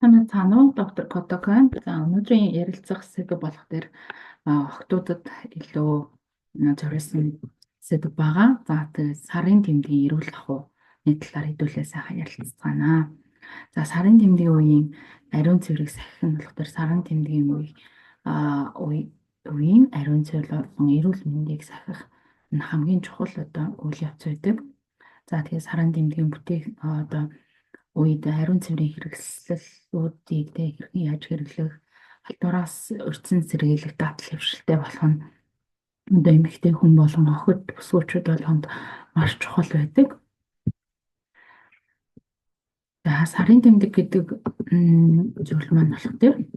Сайн цаана уу, доктор Коток байна. За, өнөөдрийн ярилцах сэдэв болох дээр охтуудад илүү зориулсан сэдэв байгаа. За, тэгээд сарын тэмдгийн эрүүл ахуйны талаар хэдүүлээ сайхан ярилцгаана. За, сарын тэмдгийн үеийн ариун цэврийг сахих нь болох дээр сарын тэмдгийн үеийн ариун цэвэр болон эрүүл мэндийг сахих нь хамгийн чухал одоо үйл явц байдаг. За, тэгээд сарын тэмдгийн бүтээх одоо үед ариун цэврийн хэрэгслэлүүдийг тэ хэрхэн яаж хэрэглэх, алтуураас урьдчилан сэргийлэх дадал хэвшилтэй болох нь одоо эмэгтэй хүн болон охид бүсгүйчүүд болгонд маш чухал байдаг. За, сарын тэмдэг гэдэг зүйл маань болох тийм.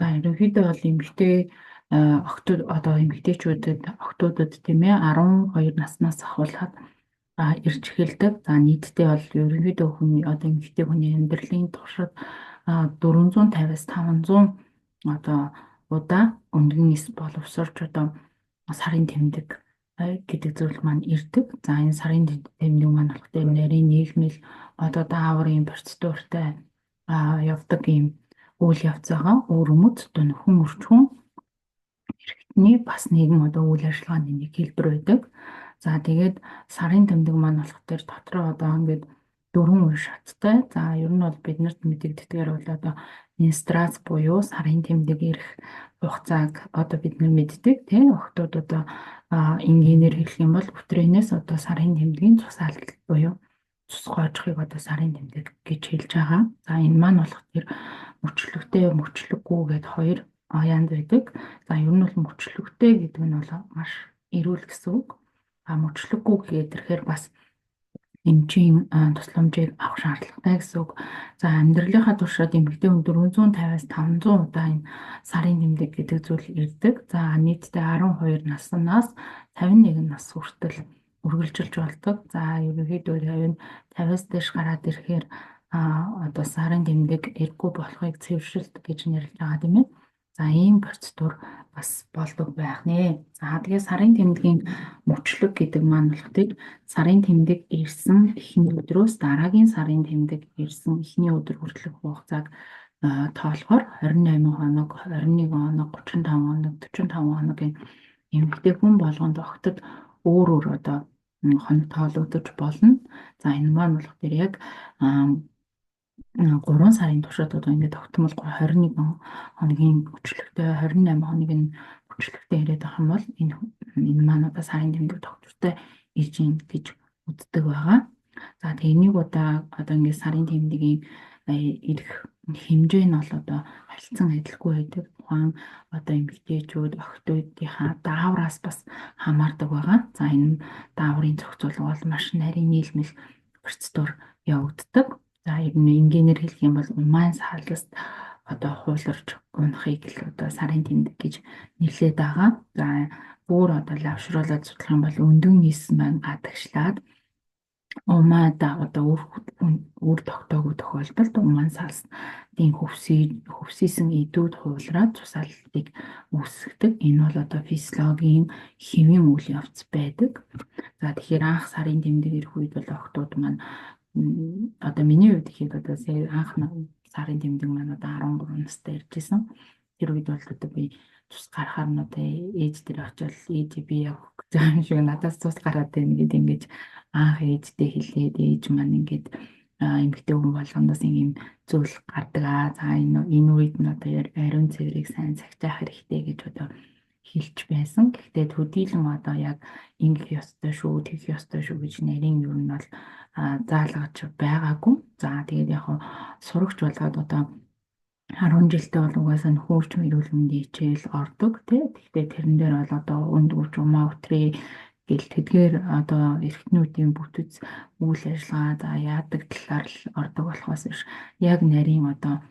За, ерөнхийдөө бол эмэгтэй охтууд, одоо эмэгтэйчүүдэд, охтуудад, тийм ээ, 12 наснаас ахуулаад ирж эхэлдэг. За, нийтдээ бол ерөнхийдөө хүний, одоо эмэгтэй хүний амьдралын туршид 450-аас 500 одоо удаа өндгөн эс боловсорч одоо сарын тэмдэг гэдэг зүйл маань ирдэг. За, энэ сарын тэмдэг маань болохоор нарийн нийгмэл одоо дааврын процедуртай явдаг ийм үйл явц байгаа. Өөр өмд одоо нөхөн өрчхүн эрхтний бас нэгэн одоо үйл ажиллагааны нэг хэлбэр байдаг. За, тэгээд сарын тэмдэг маань болох дээр дотроо одоо ингээд дөрвөн үе шаттай. За, ер нь бол биднэрт мэдэгддгээр бол одоо менстрац буюу сарын тэмдэг ирэх хугацааг одоо бид нар мэддэг, тийм. Охтууд одоо энгийнээр хэлэх юм бол бүтрэнээс одоо сарын тэмдгийн цус алдал буюу цус гоожихыг одоо сарын тэмдэг гэж хэлж байгаа. За, энэ маань болох тэр мөчлөгтэй, мөчлөггүй гэд хоёр янз байдаг. За, ер нь бол мөчлөгтэй гэдэг нь бол маш эрүүл гэсэн үг. А мөчлөггүй гээд ирэхээр бас эмчийн тусламжийг авах шаардлагатай гэсэн үг. За, амьдралынхаа туршид эмэгтэй хүн 450-аас 500 удаа энэ сарын тэмдэг гэдэг зүйл ирдэг. За, нийтдээ 12 наснаас 51 нас хүртэл үргэлжилж болдог. За, ерөнхийдөө 50-аас дээш гараад ирэхээр одоо сарын тэмдэг эргүй болохыг цэвэршилт гэж нэрлэж байгаа, тийм ээ. За, ийм процедур бас болдог байх нэ. За, тэгээ сарын тэмдгийн мөчлөг гэдэг маань болох тэр сарын тэмдэг ирсэн эхний өдрөөс дараагийн сарын тэмдэг ирсэн эхний өдөр хүртэлх хугацааг тоолохоор 28 хоног, 21 хоног, 35 хоног, 45 хоногийн эмэгтэй хүн болгонд огтод өөр өөр одоо хоног тоологдож болно. За, энэ маань болох тэр яг 3 сарын туршид одоо ингээд тогтмол 21 хоногийн хөчлөгтэй, 28 хоногийн хөчлөгтэй ирээд байх юм бол энэ маань одоо сарын тэмдэг тогтвортой ирж ийн гэж үздэг байгаа. За, тэгээ энийг удаа одоо ингээд сарын тэмдгийн ирэх хэмжээ нь бол одоо харилцан адилгүй байдаг. Тухайн одоо эмэгтэйчүүд, охтуудынхаа даавраас бас хамаардаг байгаа. За, энэ дааврын зохицуулга бол маш нарийн нийлмэл процедур явагддаг. За, ер нь энгийнээр хэлэх юм бол умайн салст одоо хууларч унахыг л одоо сарын тэмдэг гэж нэрлэдэг байгаа. За, бүр одоо лавшруулаад судлах юм бол өндөн эс маань гадагшлаад умаада одоо үр тогтоогүй тохиолдолд умаан салстын хөвсийсэн эдүүд хуулраад цус алдалтыг үүсгэдэг. Энэ бол одоо физиологийн хэвийн үйл явц байдаг. За, тэгэхээр анх сарын тэмдэг ирэх үед бол охтууд маань, одоо миний хувьд ихэд одоо анх сарын тэмдэг маань одоо 13 настай ирж исэн. Тэр үед бол одоо би цус гарахаар нь одоо ээж дээр очивол ээж би яг гэж юм шиг надаас цус гараад байна гэд ингэж анх ээжтэй хэлээд, ээж маань ингээд эмэгтэй хүн болгоноос ийм зүйл гардаг аа. За, энэ үед нь одоо ариун цэврийг сайн сахижаах хэрэгтэй гэж одоо хэлж байсан. Гэхдээ төдийлөн одоо яг ингэх ёстой шүү, тэгэх ёстой шүү гэж нарийн ер нь бол заалгаж байгаагүй. За, тэгээд яг сурагч болгоод одоо 10 жилдээ бол угаасаа нөхөрч эрүүл мэндийн хичээл ордог, тий. Гэхдээ тэрэн дээр бол одоо өндгөвч умаа өтрээ гэл тэдгээр одоо эрхтнүүдийн бүтэц үйл ажиллагаа за яадаг талаар л ордог болохоос биш яг нарийн одоо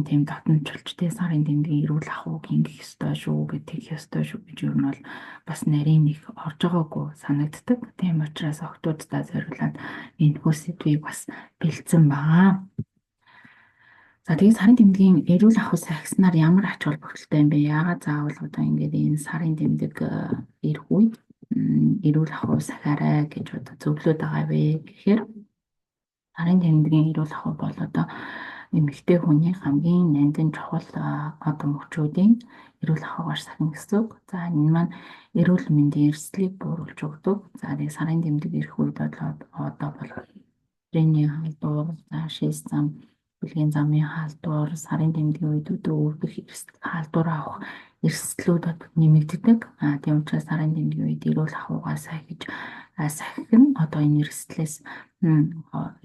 тийм дотночилчтэй сарын тэмдгийн эрүүл ахуйг ингэх ёстой шүү гэх тэгэх ёстой шүү гэж ер нь бол бас нарийн нэг орж байгаагүй санагддаг. Тийм учраас охтууддаа зориулаад энэ хүү сэдвийг бас бэлдсэн байгаа. За, тэгээд сарын тэмдгийн эрүүл ахуй сахиснаар ямар ач холбогдолтой юм бэ? Яагаад заавал одоо ингээд энэ сарын тэмдэг ирэх үед эрүүл ахуй сахиарай гэж одоо зөвлөд байгаа вэ гэхээр Сарын тэмдгийн эрүүл ахуй бол одоо эмэгтэй хүний хамгийн нандин чухал одоо мөчүүдийн эрүүл ахуйгаар сахина гэсэн үг. За энэ маань эрүүл мэндийн эрсдлийг бууруулж өгдөг. За тэгээ сарын тэмдэг ирэх үед одоо бол тренийн халдвар, за шээс зам, бүлгийн замын халдвар, сарын тэмдгийн үед өдөр өвдөх халдвар авах эрсдлүүд нэмэгддэг. Тийм учраас сарын тэмдгийн үед эрүүл ахуйгаа сахиж сахих нь одоо энэ эрсдлээс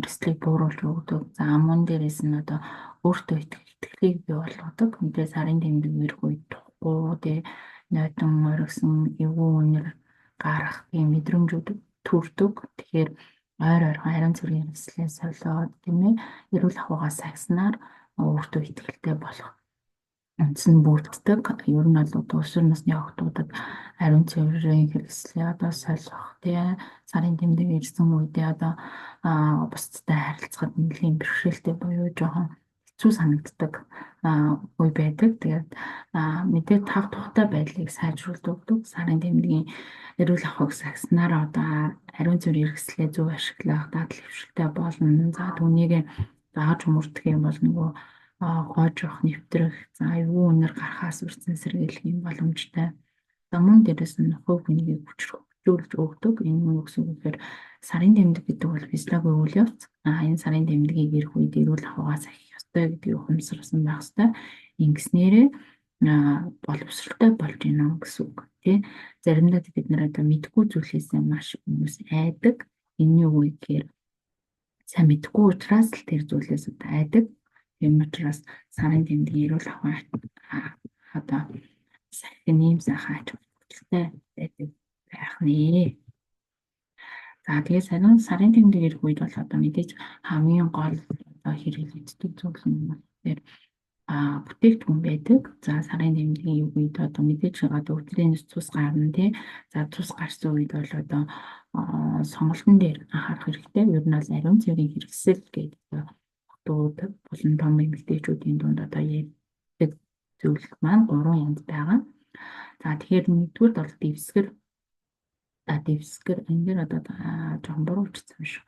эрсдлийг бууруулж өгдөг. За мөн дээрээс нь одоо өөртөө итгэлийг бий болгодог. Мэдээ сарын тэмдэг ирэх үед тухгүй тий нойтон оргисон эвгүй үнэр гарах тийм мэдрэмжүүд төрдөг. Тэгэхээр ойр ойрхон ариун цэврийн хэрэгслээ солиод тийм ээ эрүүл ахуйгаа сахиснаар өөртөө итгэлтэй болох үндс нь бүрддэг. Ер нь бол одоо өсвөр насны охидуудад ариун цэврийн хэрэгслээ одоо солих тий сарын тэмдэг ирсэн үедээ одоо бусдтай харилцахад нэлийн бэрхшээлтэй буюу жоохон хэцүү санагддаг үе байдаг. Тэгээд мэдээ тав тухтай байдлыг сайжруулж өгдөг. Сарын тэмдгийн эрүүл ахуйг сахиснаар одоо ариун цэврийн хэрэгслээ зөв ашиглах, дадал хэвшилтэй болно. За түүнийг зааж мөрдөх юм бол нөгөө гоожрох, нэвтрэх, за эвгүй үнэр гарахаас үрцэн сэргийлэх юм боломжтой. За мөн дээрээс нь хувь хүнийг хүчрхэгжүүлж өгдөг. Энэ нь юу гэсэн үг гэхээр сарын тэмдэг гэдэг бол физиологийн үйл явц. Энэ сарын тэмдгийг ирэх үед эрүүл ахуйгаа сахих ёстой гэдгийг ухамсарсан байх ёстой. Ингэснээрээ боловсралтай болж гинэ гэсэн үг тий. Заримдаа бид нар одоо мэдгүй зүйлээс маш хүмүүс айдаг. Энэ юу вэ гэхээр сайн мэдгүй учраас л тэр зүйлээс одоо айдаг. Тийм учраас сарын тэмдгийн эрүүл ахуй одоо сахин ийм сайхан ач холбогдолтой байдаг байх нэ. За тэгээ сарын тэмдэг ирэх үед бол одоо мэдээж хамгийн гол одоо хэрэглэгддэг зүйл нь болохоор бүтээгдэхүүн байдаг. За сарын тэмдгийн үед одоо мэдээж одоо өдрийн цус гарна тий. За цус гарсан үед бол одоо сонголтын дээр анхаарах хэрэгтэй. Ер нь бол ариун цэврийн хэрэгсэл гэдэг охидууд болон том эмэгтэйчүүдийн дунд одоо ярьдаг зүйл маань гурван янз байгаа. За тэгэхээр нэгдүгээр бол дэвсгэр. За дэвсгэр энэ дээр одоо жоохон буруу бичсэн юм шүү.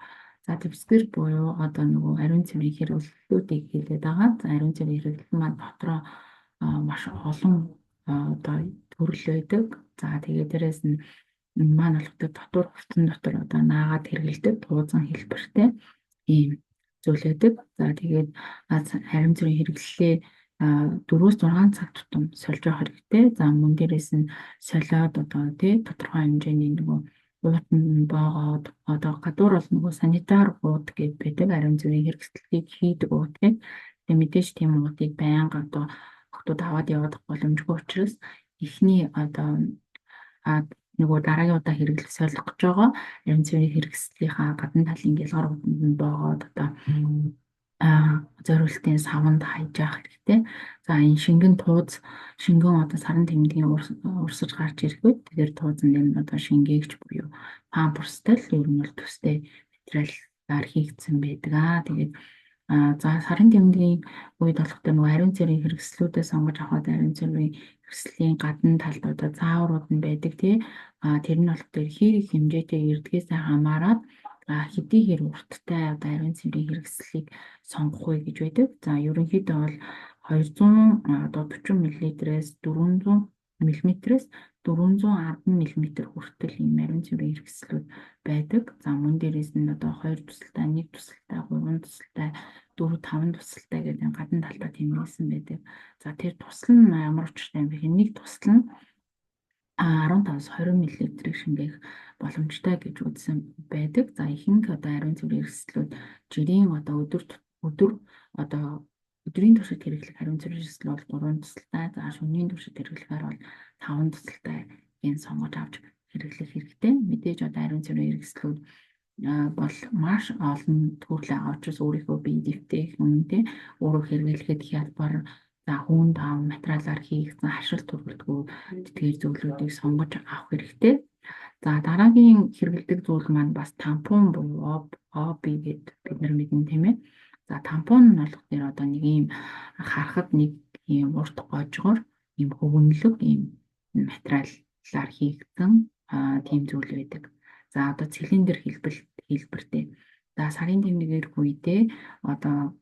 За дэвсгэр буюу одоо нөгөө ариун цэврийн хэрэглэлүүдийг хэлээд байгаа. За ариун цэврийн хэрэглэл маань дотроо маш олон одоо төрөл байдаг. За тэгээд дээрээс нь энэ маань болохоор дотор хувцсан дотор одоо наагаад хэрэглэдэг туузан хэлбэртэй ийм зүйл байдаг. За тэгээд ариун цэврийн хэрэглэлээ 4-6 цаг тутам сольж явах хэрэгтэй. За мөн дээрээс нь солиод одоо тий тодорхой хэмжээний нөгөө уутанд нь боогоод одоо гадуур бол нөгөө санитар уут гэж байдаг, ариун цэврийн хэрэгслийг хийдэг уут гэх. Тэгээ мэдээж тийм уутыг байнга одоо охидууд аваад явах боломжгүй учраас эхний одоо нөгөө дараагийн удаа хэрэглэх солих гэж байгаа ариун цэврийн хэрэгслийнхаа гадна талын гялгар уутанд нь боогоод одоо зориултын саванд хайж явах хэрэгтэй. За энэ шингэн тууз, шингэн одоо саран тэмдгийн урсаж гарч ирэх үед тэр туузан дээр нь одоо шингээгч буюу памперстай л ер нь бол төстэй материалаар хийгдсэн байдаг. Тэгээд за сарын тэмдгийн үед болохоор нөгөө ариун цэврийн хэрэгслүүдээ сонгож авахад ариун цэврийн хэрэгслийн гадна талд одоо зааврууд нь байдаг тий. Тэр нь болохоор хэрэг хэмжээтэй ирдгээс хамаарат хэдийгээр урттай одоо ариун цэврийн хэрэгслийг сонгох вэ гэж байдаг. За ерөнхийдөө бол 200 одоо 40 мл-ээс 400 мм-ээс 410 мм хүртэл ийм ариун цэврийн хэрэгслүүд байдаг. За мөн дээрээс нь одоо 2 тусалтай, 1 тусалтай, 3 тусалтай, 4 5 тусалтай гэдэг гадна талдаа тэмдэглэсэн байдаг. За тэр тусал нь ямар учиртай юм бэ гэхээр нэг тусал нь 15-аас 20 мл-ийг шингээх боломжтой гэж үзсэн байдаг. За ихэнх одоо ариун цэврийн хэрэгслүүд жирийн одоо өдөр өдөр одоо өдрийн туршид хэрэглэх ариун цэврийн хэрэгсэл бол 3 тусалтай. За шөнийн туршид хэрэглэхээр бол 5 тусалтай ген сонгож авч хэрэглэх хэрэгтэй. Мэдээж одоо ариун цэврийн хэрэгслүүд бол маш олон төрөл байгаа учраас өөрийнхөө бие дэвтээх үнэтэй өөрөө хэрэглэхэд хялбар, за хүн тав материалаар хийгдсэн хашил төрөлдгөө тэдгээр зүйлүүдийг сонгож авах хэрэгтэй. За дараагийн хэрэглэдэг зүйл маань бас тампон буюу оби гэд бид нар мэднэ тийм ээ. За тампон нь болох дээр одоо нэг ийм харахад нэг ийм урт гожгор ийм хөвгөнлөг ийм материалаар хийгдсэн тийм зүйл байдаг. За одоо цилиндр хэлбэртэй. За сарын тэмдэг ирэх үедээ одоо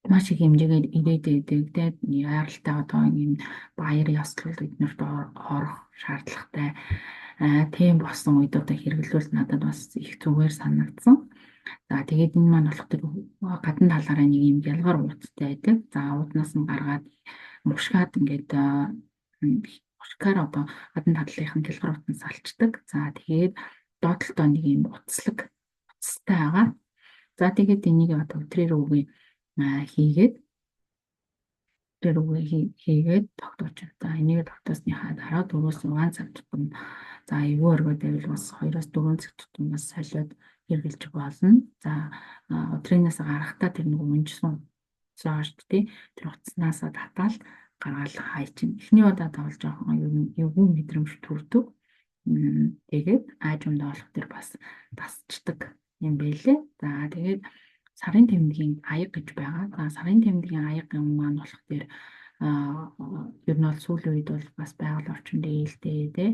маш их хэмжээгээр ирээд байдаг те, яаралтай одоо энэ баяр ёслол эднэрт орох шаардлагатай тийм болсон үед одоо хэрэглүүл надад бас их зүгээр санагдсан. За тэгээд энэ маань болох тэр гадна талаараа нэг юм ялгар ууттай байдаг. За ууднаас нь гаргаад мушгаад ингээд мушгаар одоо гадна талынх нь дэлгэр утан салчдаг. За тэгээд доод талдаа нэг юм утслаг утастай байгаа. За тэгээд энийг одоо өдрээр үгүй хийгээд өдрээр үгүй хийгээд тогтоож. За энийг тогтоосныхаа дараа 4-6 цаг тутам, за эвгүй өргөд байвал бас 2-4 цаг тутам бас солиод хэрэгжилж болно. За өдрийнээс гарахтаа тэр нэг унжсан утсаа шүү дээ. Тэр утаснаасаа татаал гаргаал хай чинь. Эхний удаа тавал жоохон эвгүй мэдрэмж төрдөг. Тэгээд аажимдаа болох тэр бас тасчдаг юм байлээ. За тэгээд сарын тэмдгийн аяг гэж байгаа. За сарын тэмдгийн аяг юм маань болох тэр ер нь бол сүүлийн үед бол бас байгаль орчинд ээлтэй те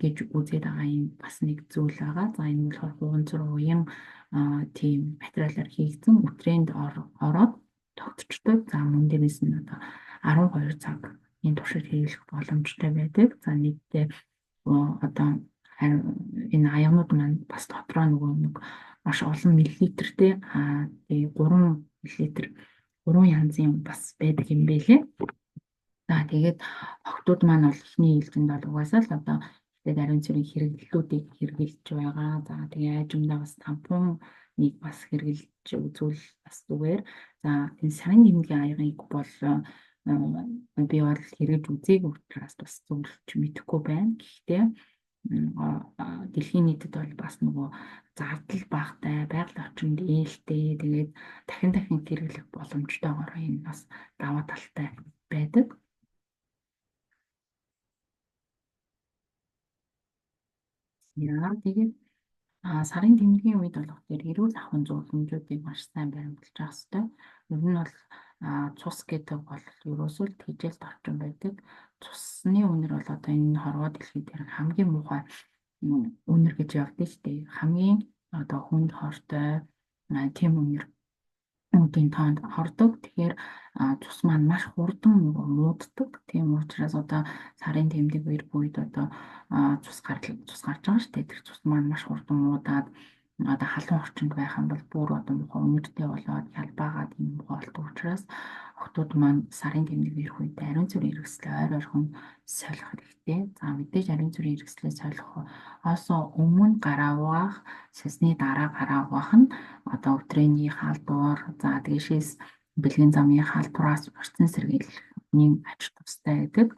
гэж үзээд байгаа юм бас нэг зүйл байгаа. За энэ болохоор хуганцар уян тийм материалаар хийгдсэн үтрэнд ороод тогтчтой. За мөн дээрээс нь одоо 12 цаг энэ туршид хэрэглэх боломжтой байдаг. За нийтдээ одоо энэ аягнууд маань бас дотроо нөгөө нэг маш олон миллилитртэй, тэгээ 3 миллилитр 3 янзын бас байдаг юм байлээ. За тэгээд охтууд маань бол эхний ээлжинд бол угаасаа л одоо тэгээд ариун цэврийн хэрэглэлүүдийг хэрэглэж байгаа. За тэгээ аажимдаа бас тампоныг бас хэрэглэж үзвэл бас зүгээр. За энэ сарын тэмдгийн аягыг бол би бол хэрэгж үзээгүй учраас бас зөвлөж мэдэхгүй байна. Гэхдээ дэлхийн нийтэд бол бас нөгөө зардал багтай, байгаль орчинд ээлтэй, тэгээд дахин дахин хэрэглэх боломжтойгоор энэ бас даваа талтай байдаг. Яа тэгээд сарын тэмдгийн үед болох тэр эрүүл ахуйн зөвлөмжүүдийг маш сайн баримталж авах хэрэгтэй. Ер нь бол цус гэдэг бол ерөөсөө л тэжээлт орчин байдаг. Цусны үнэр бол одоо энэ хорвоо дэлхий дээр хамгийн муухай үнэр гэж явдаг шүү дээ. Хамгийн одоо хүнд хортой тийм үнэр үүдийн тоонд ордог. Тэгэхээр цус маань маш хурдан нөгөө мууддаг. Тийм учраас одоо сарын тэмдэг үер үед одоо цус гарч байгаа шүү дээ. Тэр цус маань маш хурдан муудаад одоо халуун орчинд байх юм бол бүр одоо муухай үнэртэй болоод ялбаагаад юм муухай болдог учраас охтууд маань сарын тэмдэг ирэх үед ариун цэврийн хэрэгслээ ойр ойрхон солих хэрэгтэй. За мэдээж ариун цэврийн хэрэгслээ солих осоо өмнө гараа угаах, сосны дараа гараа угаах нь одоо өдрийн халдвар, за дээшээс бэлгийн замын халдвараас орчин сэргийлэхний ач тустай гэдэг.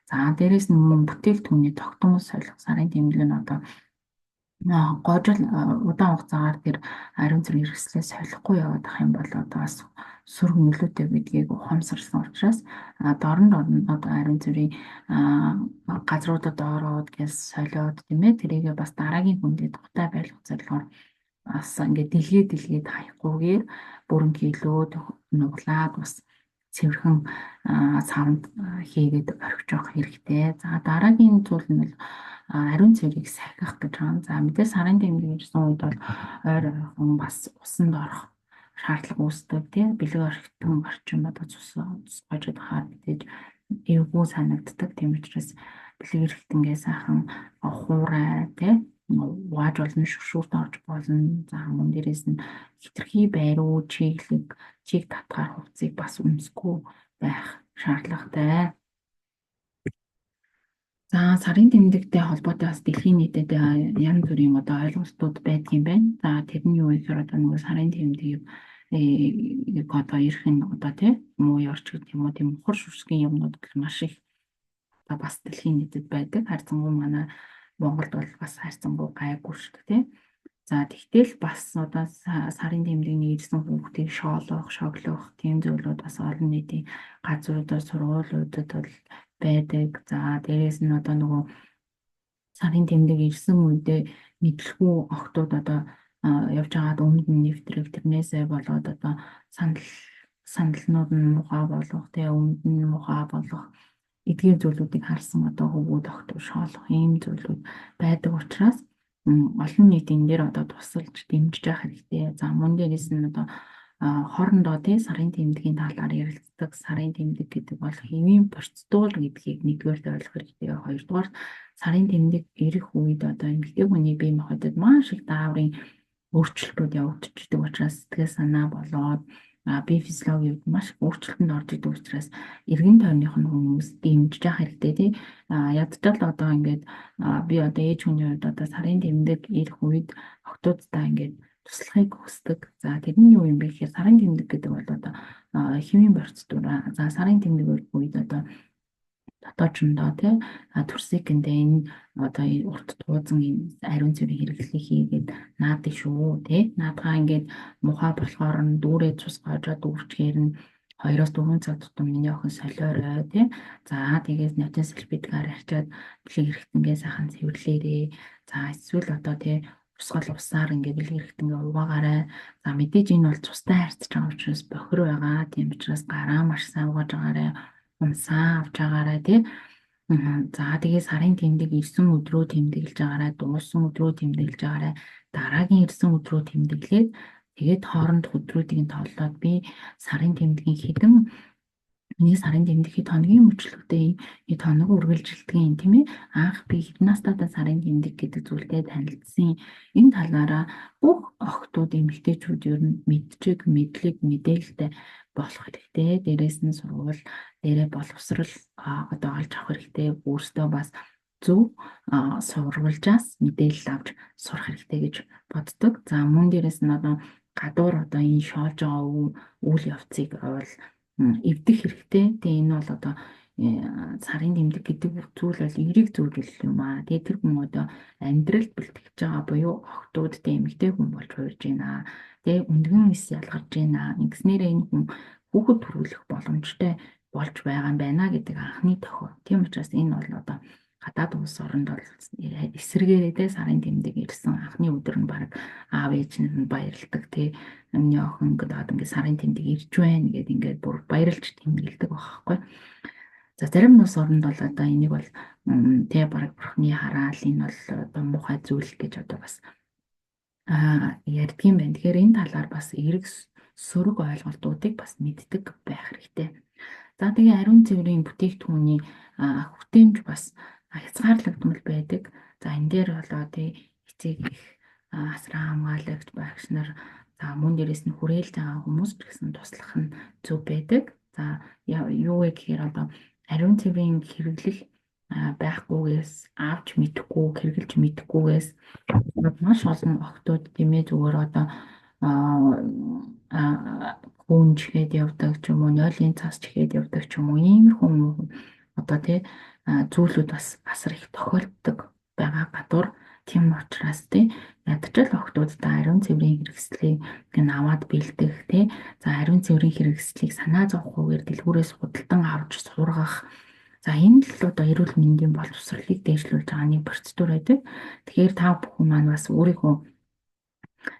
За дээрээс нь мөн бүтээгдэхүүний тогтмол солих. Сарын тэмдэг нь одоо гоожил удаан хугацаагаар тэр ариун цэврийн хэрэгслээ солихгүй яваад ах юм бол одоо бас сөрөг нөлөөтэй гэдгийг ухамсарсан учраас дорн дорн одоо ариун цэврийн газруудад ороод гялс солиод тийм ээ, тэрийгээ бас дараагийн хүндээ тухтай байх зорилгоор бас ингээд дэлгээд дэлгээд хаяхгүйгээр бүрэн кило нуглаад бас цэвэрхэн савнд хийгээд орхиж явах хэрэгтэй. За дараагийн зүйл нь бол ариун цэврийг сахих гэж байна. За мэдээ сарын тэмдэг ирсэн үед бол ойр ойрхон бас усанд орох шаардлага үүсдэг тий. Бэлэг орхитон орчин одоо цус гожид хаар мэдээж эвгүй санагддаг. Тийм учраас бэлэг эрхтэнгээ сайхан хуурай тий угааж болно, шүршүүрт орж болно. За мөн дээрээс нь хитрхи байруу, чиглэг, чиг татгаар хувцсыг бас өмсөхгүй байх шаардлагатай. За сарын тэмдэгтэй холбоотой бас дэлхийн нийтэд янз бүрийн одоо ойлголтууд байдаг юм байна. За тэр нь юу гэхээр одоо нөгөө сарын тэмдгийг одоо ирэх нь одоо тий муу ёрч гэдэг юм уу, тийм мухар шүршгийн юмнууд бол маш их одоо бас дэлхийн нийтэд байдаг. Харьцангуй манай Монголд бол бас харьцангуй гайгүй шүү дээ тий. За тэгтэл бас одоо сарын тэмдэгний ирсэн хүүхдийг шоолох, шоглох тийм зүйлүүд бас олон нийтийн газруудаар, сургуулиудад бол байдаг. За дээрээс нь одоо нөгөө сарын тэмдэг ирсэн үедээ мэдлгүй охтууд одоо явж байгаад өмд нь нэвтрэх, тэрнээсээ болоод одоо сандалнууд нь муухай болох, тэгээ өмд нь муухай болох эдгээр зүйлүүдийг харсан одоо хөвгүүд охтууд шоолох ийм зүйлүүд байдаг учраас Олон нийт энэ дээр одоо тусалж дэмжиж явах хэрэгтэй. За мөн дээрээс нь одоо хоорондоо тий сарын тэмдгийн талаар ярилцдаг. Сарын тэмдэг гэдэг бол хэвийн процедур гэдгийг нэгдүгээрт ойлгох хэрэгтэй. Хоёрдугаар сарын тэмдэг ирэх үед одоо эмэгтэй хүний бие махбодод маш их дааврын өөрчлөлтүүд явагдчихдаг учраас сэтгэл санаа болоод бие физиологийн хувьд маш их өөрчлөлтөнд орж идэг учраас эргэн тойрных нь хүмүүс дэмжиж явах хэрэгтэй тий. Ядчил одоо ингээд би одоо ээж хүний хувьд одоо сарын тэмдэг ирэх үед охтуудтай ингээд туслахыг хүсдэг. За тэр нь юу юм бэ гэхээр сарын тэмдэг гэдэг бол одоо хэвийн процедур. За сарын тэмдэг үед одоо дотоочондоо тий төрсикэндээ энэ одоо урт туузан энэ ариун цэврийн хэрэглэлийг хийгээд наадаг шүү тий. Наадгаа ингээд мухаа болохоор нь дүүрээ цус гоожоод дүүрчгээр нь 2-4 цаг тутам миний охин солиорой тий. За тэгээс нотын салфетгаар арчаад бэлэг хэрэгтэнгээ сайхан цэвэрлээрээ. За эсвэл одоо тий урсгал усаар ингээд бэлэг хэрэгтэнгээ угаагаарай. За мэдээж энэ бол цустай харьцаж байгаа учраас бохир байгаа. Тийм учраас гараа маш сайн угааж байгаарай. Умсаа авч байгаарай тий. За тэгээ сарын тэмдэг ирсэн өдрөө тэмдэглэж байгаарай, дууссан өдрөө тэмдэглэж байгаарай, дараагийн ирсэн өдрөө тэмдэглээд тэгээд хоорондох өдрүүдийг нь тооллоод би сарын тэмдгийн хэдэн миний сарын тэмдэг хэд хоногийн мөчлөгтэй хэд хоног үргэлжилдэг юм тийм ээ. Анх би хэдэн настайдаа сарын тэмдэг гэдэг зүйлтэй танилцсан. Энэ талаараа бүх охтууд эмэгтэйчүүд ер нь мэдчиг, мэдлэг, мэдээлэлтэй болох хэрэгтэй. Дээрээс нь сургууль дээрээ боловсрал одоо олж авах хэрэгтэй. Өөрсдөө бас зөв сурвалжаас мэдээлэл авч сурах хэрэгтэй гэж боддог. За мөн дээрээс нь одоо гадуур одоо энэ шоолж байгаа үйл явцыг бол эвдэх хэрэгтэй. Тэгээ энэ бол одоо сарын тэмдэг гэдэг зүйл бол эерэг зүйл юм аа. Тэгээ тэр хүн одоо амьдралд бэлтгэж байгаа буюу охтууд тэ эмэгтэй хүн болж хувирж байна. Тэгээ өндгөн эс ялгарч байна. Ингэснээрээ энэ хүн хүүхэд төрүүлэх боломжтой болж байгаа юм байна гэдэг анхны тохио. Тийм учраас энэ бол одоо гадаад улс оронд бол эсрэгээрээ те сарын тэмдэг ирсэн анхны өдөр нь баг аав ээж нь баярлдаг те. Миний охин гэдэг ингээд сарын тэмдэг ирж байна гэд ингээд бүр баярлж тэмдэглэдэг байхгүй. За зарим улс оронд бол одоо энийг бол те баг бурхны хараал энэ бол одоо муухай зүйл гэж одоо бас ярьдгийм байна. Тэгэхээр энэ талаар бас эерэг сөрөг ойлголтуудыг бас мэддэг байх хэрэгтэй. За тэгээ ариун цэврийн бүтээгдэхүүний хүртээмж бас хязгаарлагдмал байдаг. За энэ дээр болоо тий эцэг их асран хамгаалагч багш нар за мөн дээрээс нь хүрээлж байгаа хүмүүс ч гэсэн туслах нь зөв байдаг. За юу вэ гэхээр одоо ариун цэврийн хэрэглэл байхгүйгээс авч мэдэхгүй, хэрэгжилж мэдэхгүйгээс маш олон охтууд тийм ээ зүгээр одоо хүүн чихээд явдаг ч юм уу, нойлын цас чихээд явдаг ч юм уу, иймэрхүү одоо тий зүйлүүд бас асар их тохиолддог байгаа гадуур. Тийм учраас тий ядчил охтуудаа ариун цэврийн хэрэгслийг гэн аваад бэлдэх тий. За ариун цэврийн хэрэгслийг санаа зовхгүйгээр дэлгүүрээс худалдан авч сургах. За энэ л одоо эрүүл мэндийн боловсролыг дээшлүүлж байгаа нэг процедур байдаг. Тэгэхээр та бүхэн маань бас өөрийнхөө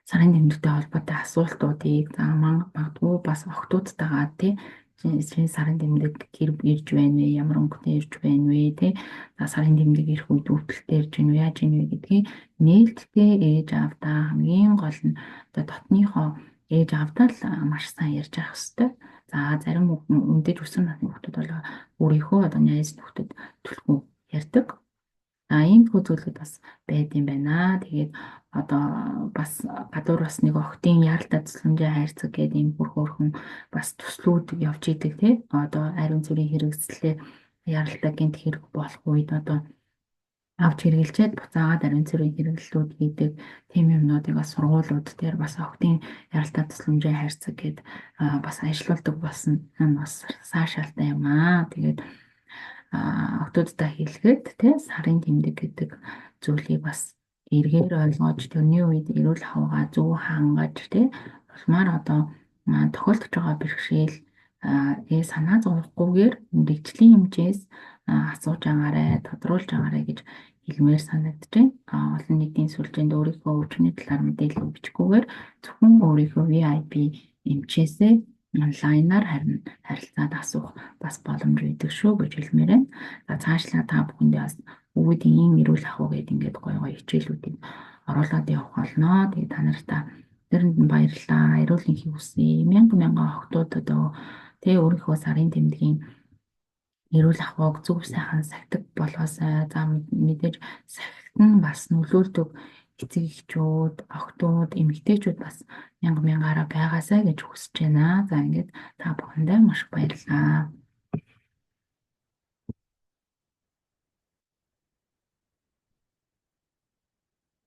сарын тэмдэгтэй холбоотой асуултуудыг за магадгүй бас охтуудтайгаа тий шинэ сарын тэмдэг хэр ирж байна вэ? Ямар өнгөтэй ирж байна вэ? Тэ? За сарын тэмдэг ирэх үед өвдөлттэй ирж байна уу? Яаж байна вэ гэдгийг нээлттэй ээж аавдаа хамгийн гол нь одоо дотныхоо ээж аавдаа л маш сайн ярьж авах хэрэгтэй. За зарим үндэж өсвөр насны хүүхдүүд бол өөрийнхөө одоо найз нөхдөд түлхүү ярьдаг. А ийм зүйлүүд бас байд юм байна. Тэгээд одоо бас гадуур бас нэг охтын яралтай тусламжийн хайрцаг гэдэг ийм бүр хөөрхөн бас төслүүд явж идэг тий. Одоо ариун цэврийн хэрэгслээ яралтай гинт хэрэг болох үед одоо авч хэрэгжилчээд буцаагаад ариун цэврийн хэрэглэлүүд хийдэг тийм юмнуудыг бас сургуулиуд дээр бас охтын яралтай тусламжийн хайрцаг гээд бас ажилуулдаг болсон нь бас цаашаалтай юм аа. Тэгээд охтуудтай хэлэхэд тий сарын тэмдэг гэдэг зүйлийг бас эргээр ойлгож тэрний үед эрүүл хавгаа зөв хангаж тий улмаар одоо тохиолдож байгаа бэрхшээл санаа зовхгүйгээр мэргэжлийн хэмжээс асууж агаарай, тодруулж агаарай гэж хэлмээр санагдаж байна. Олон нийтийн сүлжээнд өөрийнхөө өвчний талаар мэдээлэл бичихгүйгээр зөвхөн өөрийнхөө VIP эмчээсээ онлайнаар харин харилцаад асуух бас боломж өгдөг шүү гэж хэлмээр байна. За цаашлаа та бүхэндээ бас өвөд ийм эрүүл ах уу гэдэг ингээд гоё гоё хичээлүүдийг оруулаад явах болно. Тэгээд та нартай тэрэнд нь баярлалаа. Эрүүл энхийг хүсье. Мянга мянган охидууд одоо тэгээ өөрийнхөө сарын тэмдгийн эрүүл ахуйг зөв сайхан сахидаг болгоосай. За, мэдээж сахигт нь бас нөлөөлдөг эцэг эхчүүд, охидууд, эмэгтэйчүүд бас мянга мянгаараа байгаасай гэж хүсэж байна. За, ингээд та бүхэндээ маш их баярлалаа.